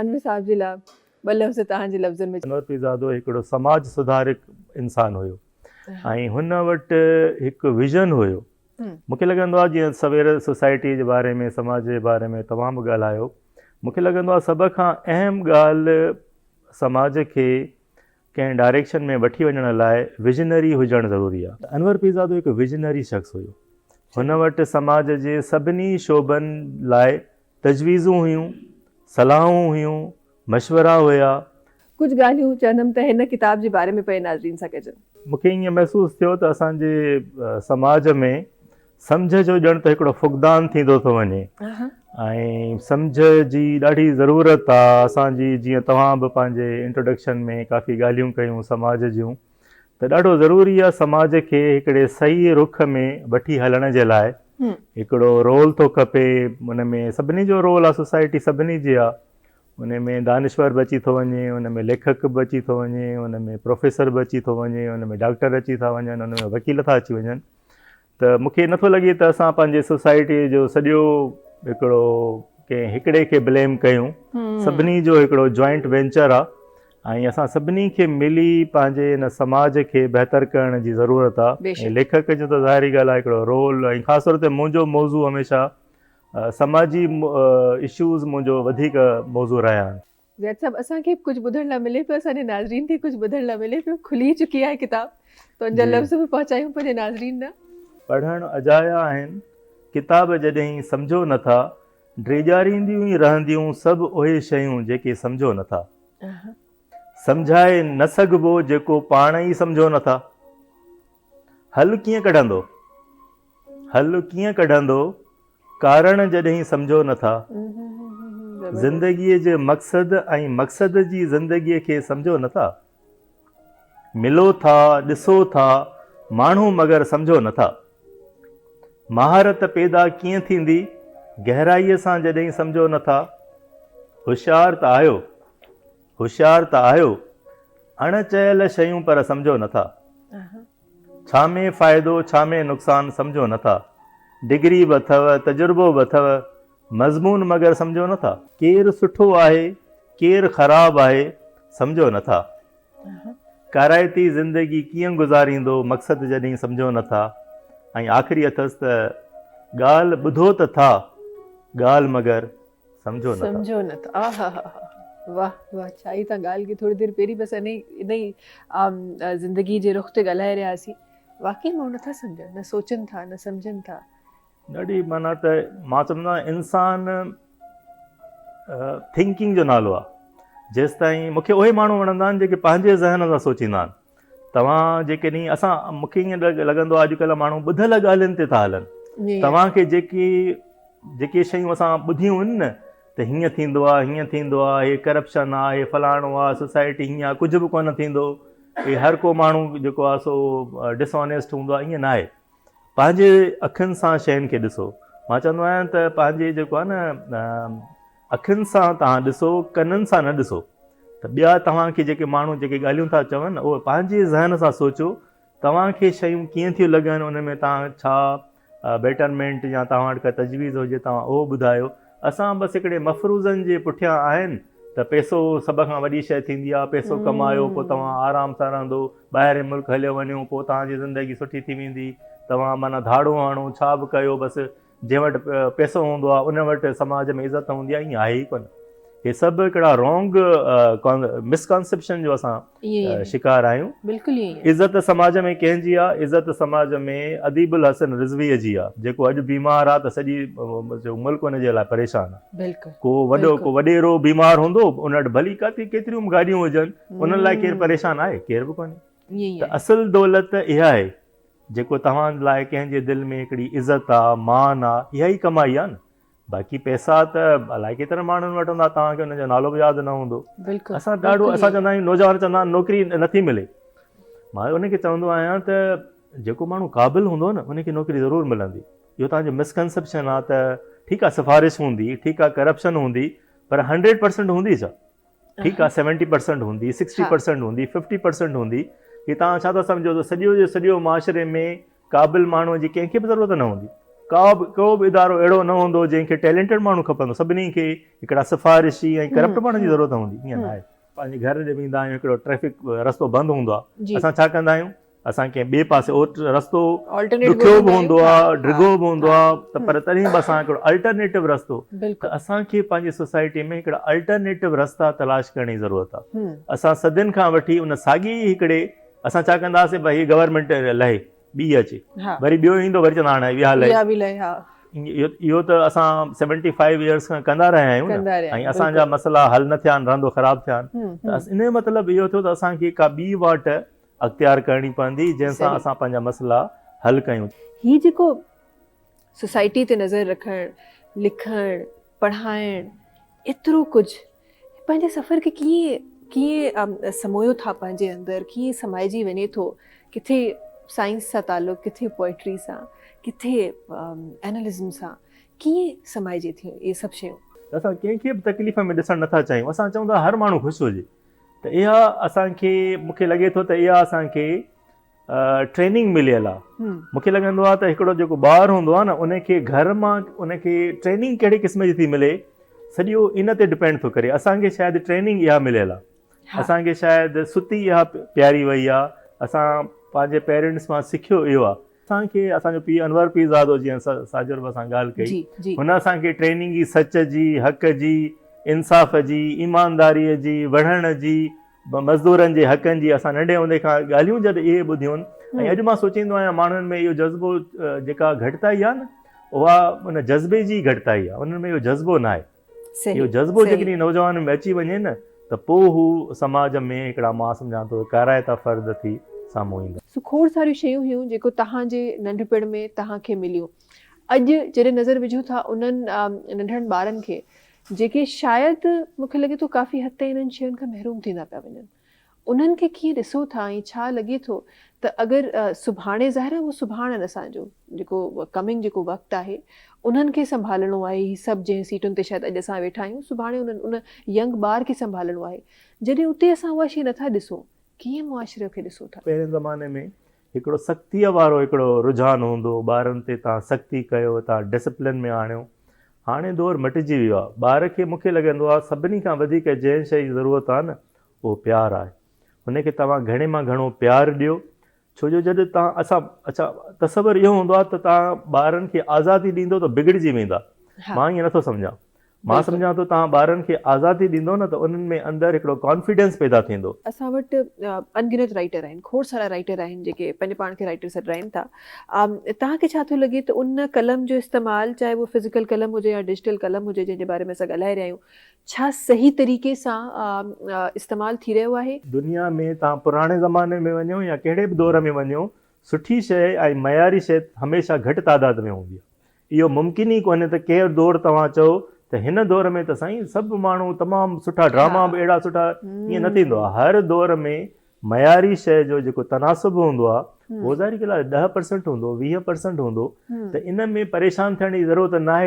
انور صاحب جي لاء ٻه لفظ توهان جي لفظن ۾. انور پيرزادو هڪڙو سماج سڌارڪ انسان هيو ۽ هن وٽ هڪ ويزن هيو. مون کي لڳندو آهي جيئن سوير سوسائٽي جي باري ۾ سماج جي باري ۾ توهان به ڳالهايو مون کي لڳندو آهي سڀ کان اهم ڳالهه سماج کي ڪنهن ڊائريڪشن ۾ وٺي وڃڻ لاء ويزنري هجڻ ضروري آهي. انور پيرزادو هڪ ويزنري شخص هيو. هن وٽ سماج جي سڀني شعبن لاء تجويزون هيون، صلاحون هيون، مشورا هيا. ڪجهه ڳالهيون چوندم ته هن ڪتاب جي باري ۾ پنهنجي ناظرين سان ڪجن. مون کي ائين محسوس ٿيو ته اسان جي سماج ۾ سمجهه جو ڄڻ ته هڪڙو فقدان ٿيندو ٿو وڃي ۽ سمجهه جي ڏاڍي ضرورت آ اسان جي جيئن توهان به پنهنجي انٽروڊڪشن ۾ ڪافي ڳالهيون ڪيون سماج جون ته ڏاڍو ضروري آ سماج کي هڪڙي صحيح رخ ۾ وٺي هلڻ جي لاء هڪڙو رول ٿو کپي ان ۾ سڀني جو رول آ سوسائٽي سڀني جي آ ان ۾ دانشور به اچي ٿو وڃي ان ۾ ليکڪ به اچي ٿو وڃي ان ۾ پروفيسر به اچي ٿو وڃي ان ۾ ڊاڪٽر اچي ٿا وڃن ان ۾ وڪيل ٿا اچي وڃن ته مون کي نٿو لڳي ته اسان پنهنجي سوسائٽي جو سڄو هڪڙو ڪنهن هڪڙي کي بليم ڪيون سڀني جو هڪڙو جوائنٽ وينچر آ ۽ اسان سڀني کي ملي پنهنجي ان سماج کي بهتر ڪرڻ جي ضرورت آ ۽ ليکڪ جو ته ظاهري ڳالهه آ هڪڙو رول ۽ خاص طور تي منهنجو موضوع هميشه سماجي اشوز منهنجو وڌيڪ موضوع رهيا آهن. زيد صاحب اسان کي به ڪجهه ٻڌڻ لاء ملي پيو اسان جي ناظرين کي ڪجهه ٻڌڻ لاء ملي پيو کلي چڪي آهي ڪتاب ته ان جا لفظ به پهچايون پنهنجي ناظرين ڏانهن. پڙهڻ اجايا آهن ڪتاب جڏهين سمجهو نه ٿا ڊيڄارينديون ئي رهنديون سڀ اهي شيون جيڪي سمجهو نه ٿا سمجهائي نه سگهبو جيڪو پاڻ ئي سمجهو نه ٿا حل ڪيئن ڪڍندو حل ڪيئن ڪڍندو ڪارڻ جڏهين سمجهو نه ٿا. زندگيء جي مقصد ۽ مقصد جي زندگيء کي سمجهو نه ٿا. ملو ٿا، ڏسو ٿا، ماڻهو مگر سمجهو نه ٿا. مهارت پيدا ڪيئن ٿيندي، گهرائيء سان جڏهين سمجهو نه ٿا. هوشيار ته آهيو، هوشيار ته آهيو، اڻ چيل شيون پر سمجهو نه ٿا. ڇا ۾ فائدو ڇا ۾ نقصان سمجهو نه ٿا. ڊگري به اٿئو، تجربو به اٿئو، مضمون مگر سمجهو نه ٿا. ڪير سٺو آهي، ڪير خراب آهي، سمجهو نه ٿا. ڪارائتي زندگي ڪيئن گذاريندو مقصد جڏهين سمجهو نه ٿا. ۽ آخري اٿس ته ڳالهه ٻڌو ته ٿا، ڳالهه مگر سمجهو نه ٿا. سمجهو نه ٿا آهاهاها واه واه ڇا ئي تان ڳالهه ڪئي ٿوري دير پهرين بس انهي انهي زندگي جي رخ تي ڳالهائي رهيا هئاسين واقعي ماڻهو نٿا سمجهن نه سوچن ٿا نه سمجهن ٿا. ڏاڍي معنيٰ ته مان چوندو آهيان انسان ٿنڪنگ جو نالو آهي جيستائين مونکي اهي ماڻهو وڻندا آهن جيڪي پنهنجي ذهن سان سوچيندا آهن توهان جيڪڏهن اسان مونکي ائين لڳندو آهي اڄڪلهه ماڻهو ٻڌل ڳالهين تي ٿا هلن توهان کي جيڪي جيڪي شيون اسان ٻڌيون آهن نه ته هيئن ٿيندو آهي هيئن ٿيندو آهي هي ڪرپشن آهي هي فلاڻو آهي سوسائٽي هيئن آهي ڪجهه به ڪونه ٿيندو هي هر ڪو ماڻهو جيڪو آهي سو ڊس آنيسٽ هوندو آهي ائين نه آهي پنهنجي اکين سان شين کي ڏسو مان چوندو آهيان ته پنهنجي جيڪو آهي نه اکين سان توهان ڏسو ڪنن سان نه ڏسو ته ٻيا توهان کي جيڪي ماڻهو جيڪي ڳالهيون ٿا چون اهي پنهنجي ذهن سان سوچو توهان کي شيون ڪيئن ٿيون لڳن ان ۾ توهان ڇا بيٽرمينٽ يا توهان وٽ ڪا تجويز هجي توهان اهو ٻڌايو اسان بس هڪڙي مفروضن جي پٺيان آهن ته پئسو سڀ کان وڏي شيء ٿيندي آهي پئسو ڪمايو پوء توهان آرام سان رهندو ٻاهرين ملڪ هليو وڃو پوء توهان جي زندگي سٺي ٿي ويندي توهان معنيٰ ڌاڙو هڻو ڇا به ڪيو بس جنهن وٽ پئسو هوندو آهي ان وٽ سماج ۾ عزت هوندي آهي ائين آهي ئي ڪونه هي سڀ هڪڙا رانگ مسڪانسيپشن جو اسان شڪار آهيون بلڪل عزت سماج ۾ ڪنهن جي آهي عزت سماج ۾ اديب الحسن رضوي جي آهي جيڪو اڄ بيمار آهي ته سڄي ملڪ ان جي لاء پريشان آهي بلڪل ڪو وڏو ڪو وڏيرو بيمار هوندو ان وٽ ڀلي ڪاتي ڪيتريون گاڏيون هجن انهن لاء ڪير پريشان آهي ڪير به ڪونهي ته اصل دولت اها آهي جيڪو توهان لاء ڪنهن جي دل ۾ هڪڙي عزت آ، مان آ، اها ئي ڪمائي آ نه. باقي پئسا ته الائي ڪيترن ماڻهن وٽ هوندا، توهان کي انهن جو نالو به ياد نه هوندو. اسان ڏاڍو اسان چوندا آهيون نوجوان چوندا آهن نوڪري نٿي ملي. مان انهن کي چوندو آهيان ته جيڪو ماڻهو قابل هوندو نه ان کي نوڪري ضرور ملندي. اهو توهان جو مسڪنسيپشن آ ته ٺيڪ آ سفارش هوندي، ٺيڪ آ ڪرپشن هوندي پر هنڊريڊ پرسنٽ هوندي ڇا؟ ٺيڪ آ سيونٽي پرسنٽ هوندي سڪسٽي پرسنٽ هوندي ففٽي پرسنٽ هوندي هي توهان ڇا ٿا سمجهو ته سڄو جو سڄو معاشري ۾ قابل ماڻهو جي ڪنهن کي به ضرورت نه هوندي. ڪا به ڪو به ادارو اهڙو نه هوندو جنهن کي ٽيلنٽيڊ ماڻهو کپندو، سڀني کي هڪڙا سفارشي ۽ ڪرپٽ ماڻهن جي ضرورت هوندي، ائين ناهي. پنهنجي گهر ڏي ويندا آهيون هڪڙو ٽريفڪ رستو بند هوندو آهي، اسان ڇا ڪندا آهيون، اسان ڪنهن ٻئي پاسي اهو رستو ڏکيو به هوندو آهي، ڊگهو به هوندو آهي ته پر تڏهن به اسان هڪڙو الٽرنيٽو رستو، ته اسان کي پنهنجي سوسائٽي ۾ هڪڙا الٽرنيٽو رستا تلاش ڪرڻ جي ضرورت آهي. اسان صدين کان وٺي ان ساڳي ئي هڪڙي اسان ڇا ڪندا هئاسين ڀئي هي گورنمينٽ لهي ٻي اچي، وري ٻيو ايندو وري چوندا هاڻي اها لهي. اهو ته اسان سيونٽي فائيو ايئرس کان ڪندا رهيا آهيون نه ۽ اسان جا مسئلا حل نه ٿيا آهن، رهندو خراب ٿيا آهن. ته ان جو مطلب اهو ٿيو ته اسان کي ڪا ٻي واٽ اختيار ڪرڻي پوندي جنهن سان اسان پنهنجا مسئلا حل ڪيون. هي جيڪو سوسائٽي تي نظر رکڻ، لکڻ، پڙهائڻ ايترو ڪجهه پنهنجي سفر کي ڪيئن ڪيئن سمويو ٿا پنهنجي اندر ڪيئن سمائجي وڃي ٿو ڪٿي سائنس سان تعلق ڪٿي پوئٽري سان ڪٿي اينالزم سان ڪيئن سمائجي ٿيون اهي سڀ شيون. اسان ڪنهن کي به تڪليف ۾ ڏسڻ نٿا چاهيون اسان چئون ٿا هر ماڻهو خوش هجي. ته اها اسان کي مون کي لڳي ٿو ته اها اسان کي ٽريننگ مليل آهي. مون کي لڳندو آهي ته هڪڙو جيڪو ٻار هوندو آهي نه ان کي گهر مان ان کي ٽريننگ ڪهڙي قسم جي ٿي ملي سڄو ان تي ڊپينڊ ٿو ڪري. اسان کي شايد ٽريننگ اها مليل آهي، اسان کي شايد ستي اها پياري وئي آهي، اسان پنهنجي پيرنٽس مان سکيو اهو آهي. اسان کي اسان جو پيء انور پيرزادو جيئن ساجر به اسان ڳالهه ڪئي هن اسان کي ٽريننگ ئي سچ جي، حق جي، انصاف جي، ايمانداري جي، وڙهڻ جي، مزدورن جي حقن جي اسان ننڍي هوندي کان ڳالهيون جڏهن اهي ٻڌيون ۽ اڄ مان سوچيندو آهيان ماڻهن ۾ اهو جذبو جيڪا گهٽتائي آهي نه اها ان جذبي جي گهٽتائي آهي انهن ۾ اهو جذبو ناهي. اهو جذبو جيڪڏهن نوجوانن ۾ اچي وڃي نه ته پوء هو سماج ۾ هڪڙا مان سمجهان ٿو ڪارائتا فرد ٿي سامهون ايندا. سو کوڙ ساريون شيون هيون جيڪو توهان جي ننڍپڻ ۾ توهان کي مليون. اڄ جڏهن نظر وجهون ٿا انهن ننڍڙن ٻارن کي جيڪي شايد مون کي لڳي ٿو ڪافي حد تائين انهن شين کان محروم ٿيندا پيا وڃن. انهن کي ڪيئن ڏسو ٿا ۽ ڇا لڳي ٿو ته اگر سڀاڻي ظاهر آهي اهو سڀاڻ آهن اسان جو جيڪو ڪمنگ جيڪو وقت آهي انهن کي سنڀالڻو آهي هي سڀ جنهن سيٽن تي شايد اڄ اسان ويٺا آهيون سڀاڻي انهن ان ينگ ٻار کي سنڀالڻو آهي جڏهن اتي اسان اها شيء نٿا ڏسون ڪيئن معاشري کي ڏسو ٿا؟ پهرين زماني ۾ هڪڙو سختيء وارو هڪڙو رجحان هوندو هو ٻارن تي تان سختي ڪيو تان ڊسپلن ۾ آڻيو هاڻي دور مٽجي ويو آهي ٻار کي مونکي لڳندو آهي سڀني کان وڌيڪ جنهن شيء جي ضرورت آهي نه اهو پيار آهي. هن کي توهان گهڻي مان گهڻو پيار ڏيو، ڇو جو جڏهن توهان اسان اڇا تصور اهو هوندو آهي ته توهان ٻارن کي آزادي ڏيندو ته بگڙجي ويندا. مان ائين نٿو سمجهان. مان سمجهان ٿو توهان ٻارن کي آزادي ڏيندو نه ته انهن ۾ اندر هڪڙو ڪانفيڊنس پيدا ٿيندو. اسان وٽ انگنت رائيٽر آهن، کوڙ سارا رائيٽر آهن جيڪي پنهنجي پاڻ کي رائيٽر سڏرائين ٿا. توهان کي ڇا ٿو لڳي ته ان قلم جو استعمال چاهي اهو فزيڪل قلم هجي يا ڊجيٽل قلم هجي جنهن جي باري ۾ اسان ڳالهائي رهيا آهيون ڇا صحيح طريقي سان استعمال ٿي رهيو آهي؟ دنيا ۾ توهان پراڻي زماني ۾ وڃو يا ڪهڙي به دور ۾ وڃو، سٺي شيء ۽ معياري شيء هميشه گهٽ تعداد ۾ هوندي آهي. اهو ممڪن ئي ڪونهي ته ڪنهن دور توهان چئو ته هن دور ۾ ته سائين سڀ ماڻهو تمام سٺا ڊراما به اهڙا سٺا ائين نه ٿيندو آهي. هر دور ۾ معياري شيء جو جيڪو تناسب هوندو آهي اهو ظاهري ڳالهه آهي 10 پرسنٽ هوندو، 20 پرسنٽ هوندو ته ان ۾ پريشان ٿيڻ جي ضرورت ناهي.